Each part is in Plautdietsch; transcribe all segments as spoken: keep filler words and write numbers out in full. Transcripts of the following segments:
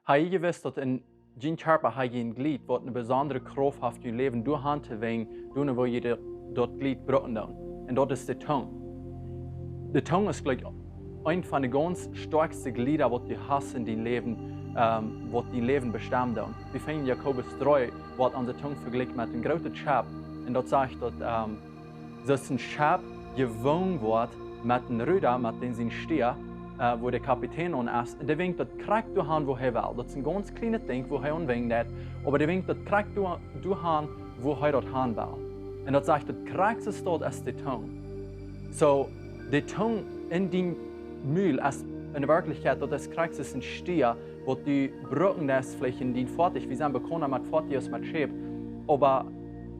Hab jie jewist, daut en jun Kjarpa hab jie een Glied, waut eene besondre Krauft haft, jun Läwen doahan to wenjen, doano woo jie daut, daut Glied brucken doonen? Un daut es de Tung. De Tung es jlikj eent von de gaunz stoakjste Glieda, waut du hast en dien Läwen, ähm, waut dien Läwen bestemmen doonen. Wie finjen Jakobus dree, woat onse Tung vejlikjt met een grootet Schepp. Un daut sajcht daut, ähm, soo aus een Schepp jewungen woat met een Ruda, met dän sien Stia, äh, wua de Kapitän aun es. Un dee wenjt daut krakjt doahan, wua hee well. Daut es een gaunz kjlienet Dinkj, wua hee aun wenjen deit. Oba dee wenjt daut krakjt doa-, doahan, wua hee daut han well. Un daut sajcht, daut krakjt soo es daut aus de Tung. Soo, de Tung en dien Mul es en Werkjlichkjeit, daut es krakjt soo aus een Stia, waut du brucken deist veleicht en dien Foatich. Wie sent bekaunt met Foatich aus met Schäp. Oba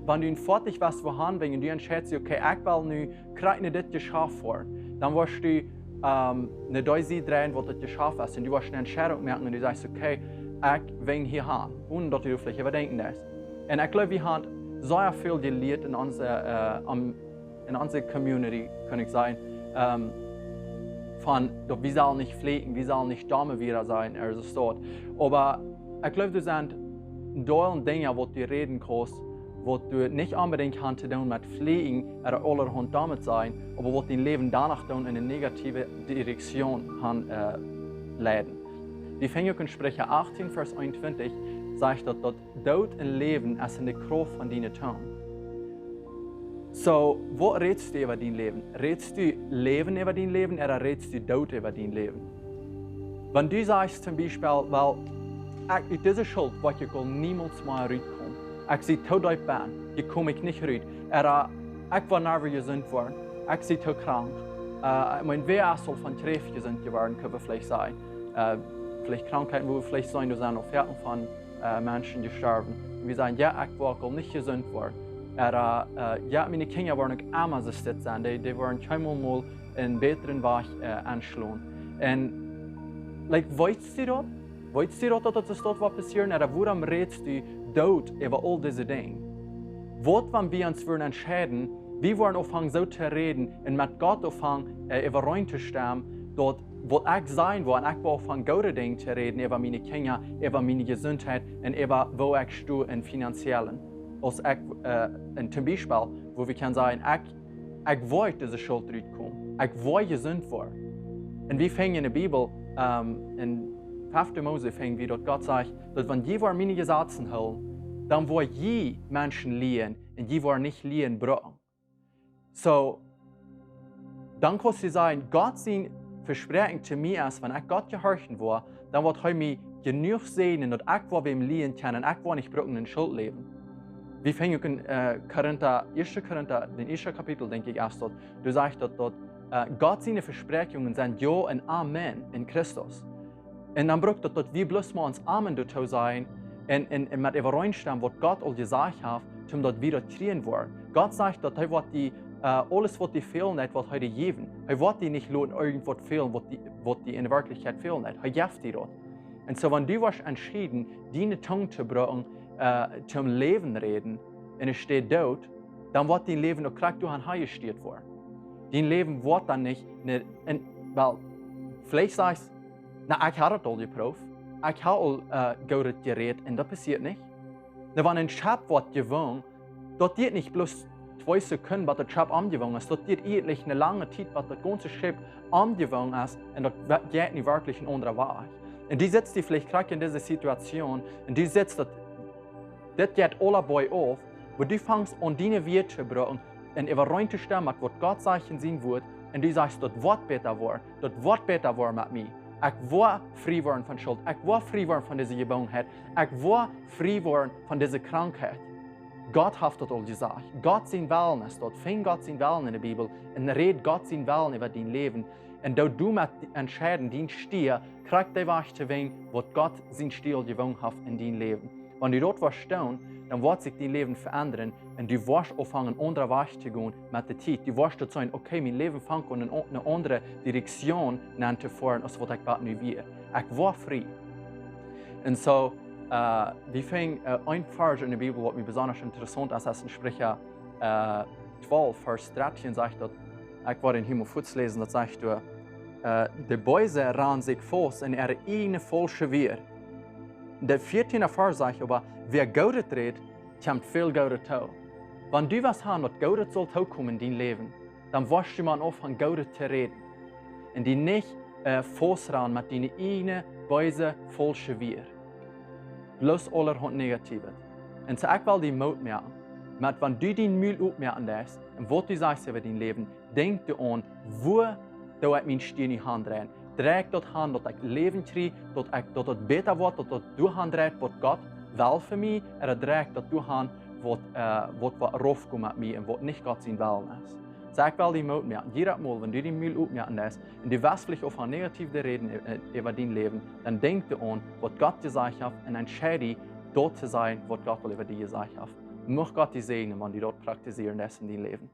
wan du en Foatich woascht woahan wenjen, du entscheidst, okay, ekj well nu krakjt no dit Jeschaft foaren, dan woascht du, ähm, no dee Sied dreien, waut daut Jeschaft es. Un du woascht eene Entscheidunk moaken un du sajchst, okay, ekj wenj hia han. Onen daut du veleicht äwadenkjen deist. Un ekj jleew, wie haben sea väl jelieet en onse, äh, am en onse Community, kaun ekj sajen, ähm, von daut wie sellen nich fläakjen, wie sellen nich domme Wieed sajen, ooda soo waut. Oba ekj jleew, doa sent een Deel Dinja, waut du räden kaust, waut du nich onbedinjt hast to doonen met fläakjen, ooda aulahaunt domme sajen, oba waut dien Läwen doano doonen en eene negative Direktion han, äh, leiden. Wie finjen uk en Spricha achtieen, Varsch eenuntwintich, sajcht daut, daut Doot un Läwen es en de Krauft von diene Tung. Soo, waut rätst du äwa dien Läwen? Rätst du Läwen äwa dien Läwen, ooda rätst du Doot äwa dien Läwen? Wan du sajchst toom Biespel, well, ekj, ut dise Schult woa ekj aul niemols mea rutkomen. Ekj sie too deep benn, hia kom ekj nich rut. Ooda ekj woa never jesunt woaren. Ekj sie too krank. Äh, ekj meen, wäa es aul von Kjräft jesunt jeworden, kjenn wie veleicht sajen. Äh, veleicht Krankheiten, wua wie veleicht sajen, doa sent aul Fäaten von äh, Menschen jestorwen. Un wie sajen, jo, ekj woa aul nich jesunt woaren. Ooda, äh, jo, miene Kjinja woaren uk emma soo sennen. Dee, dee woaren kjeenmol mol eenen bätren Wajch, äh, enschlonen. Un, like, weetst du daut? Weetst du daut, daut daut soo woat passieren? Ooda wuarom rätst du Doot äwa aul dise Dinja? Waut, wan wie ons wudden entscheiden, wie wudden aunfangen soo to räden un met Gott aunfangen, äh, äwarein to stemmen, daut waut ekj sajen well, un ekj well von goode Dinja to räden, äwa miene Kjinja, äwa miene Jesuntheit un äwa woo ekj sto en finanziellen. Aus ekj, äh, en toom Biespel, wua wie kjennen sajen, ekj, ekj woa ut dise Schult rutkomen, ekj woa jesunt woaren. Un wie finjen en de Bibel, ähm, en fefte Mose finjen wie, daut Gott sajcht, daut wan jie woaren miene Jesazen hoolen, dan woa jie Menschen lieren un jie woaren nich lieren brucken. Soo, dan kaust du sajen, Gott sien Vespräakjen to mie es, wan ekj Gott jehorchen woa, dan woat hee mie jenuach säajnen, daut ekj woa wäm lieren kjennen, ekj woa nich brucken en Schult läwen. Wie finjen uk en, äh, Korinta, ieeschte Korinta, dän ieeschten Kapitel, denkj ekj, es daut, doa sajcht daut, daut, äh, Gott siene Vespräakjungen sent Jo un Amen en Christus. Un dan brukt daut, daut wie bloos mau ons Amen doatoo sajen un, un, un met äwarein stemmen, waut Gott aul jesajcht haft, toom daut wie daut kjrieen woaren. Gott sajcht, daut hee woat die, äh, aules, waut die fälen deit, woat hee die jäwen. Hee woat die nich loten irjent waut fälen, waut die, waut die en Werkjlichkjeit fälen deit. Hee jeft die daut. Un soo, wan du woascht entscheiden, diene Tung to brucken, äh, toom Läwen räden, enne Städ Doot, dan woat dien Läwen uk krakjt doahan jesteat woaren. Dien Läwen woat dan nich, ne, en, well, veleicht sajchst, na, ekj hab daut aul jeprooft. Ekj hab aul, äh, Goodet jerät un daut passieet nich. Na, wan een Schepp woat jewungen, daut diet nich bloos twee Sekunden, waut daut Schepp aunjewungen es. Daut diet eejentlich eene lange Tiet, waut daut gaunze Schepp aunjewungen es. Un daut we-, jeit nu werkjlich een aundra Wajch. Un du sitst hia veleicht krakjt en dise Situation un du sitst daut dit jeit aulabei auf, oba du fangst aun diene Wieed to brucken un äwarein to stemmen met waut Gott sajcht en sien Wuat, un du sajchst, daut woat bäta woaren, daut woat bäta woaren met mie. Ekj woa frie woaren von Schult, ekj woa frie woaren von dise Jebungenheit, ekj woa frie woaren von dise Krankheit. Gott haft daut aul jesajcht. Gott sien Wellen es daut. Finj Gott sien Wellen en de Bibel un räd Gott sien Wellen äwa dien Läwen. Un doo du met entscheiden, dien Stia, krakjt dee Wajch to wälen, waut Gott sien Stia jewungen haft en dien Läwen. Wan du daut woascht doonen, dan woat sikj dien Läwen veendren un du woascht aunfangen, een aundra Wajch to gonen met de Tiet. Du woascht daut seenen, okay, mien Läwen fangt aun, eene, eene aundre Direktion nenn to foaren, aus waut ekj bat nu wia. Ekj woa frie. Un soo, äh, wie finjen, äh, een Varsch en de Bibel, waut mie besonda interessaunt es, es en Spricha, äh, twalf, Varsch dartieen sajcht daut, ekj woa dän hia mol fuaz läsen, daut sajcht doa, äh, de Beese ranen sikj faust en äare ieejne faulsche Wieed. De vieetiende Varsch sajcht oba: Wäa Goodet rät, kjemt väl Goodet too. Wan du west han, daut Goodet saul tookomen en dien Läwen, dan woascht du mau oppheeren, Goodet to räden. Un die nich, äh, faust rannen met diene ieejne, beese, faulsche Wieed. Bloos aulahaunt Negatiewet. Un soo, ekj well die Moot moaken, met wan du dien Mul opmoaken deist un waut du sajchst äwa dien Läwen, denkj doaraun, wua doo ekj mien Stia nu han dreien? Drei ekj daut han, daut ekj Läwen kjrie, daut ekj, daut daut bäta woat, daut daut doahan dreit, waut Gott well fa mie, ooda drei ekj daut doahan, waut, äh, waut, waut raufkomt met mie un waut nich Gott sien Wellen es? Soo, ekj well die Moot moaken, jiedet Mol, wan du dien Mul opmoaken deist un du west veleicht oppheeren negativ to räden, äh, äwa dien Läwen, dan denkj doaraun, waut Gott jesajcht haft, un entscheid die, daut to sajen, waut Gott aul äwa die jesajcht haft. Mucht Gott die säajnen, wan du daut praktizieren deist en dien Läwen.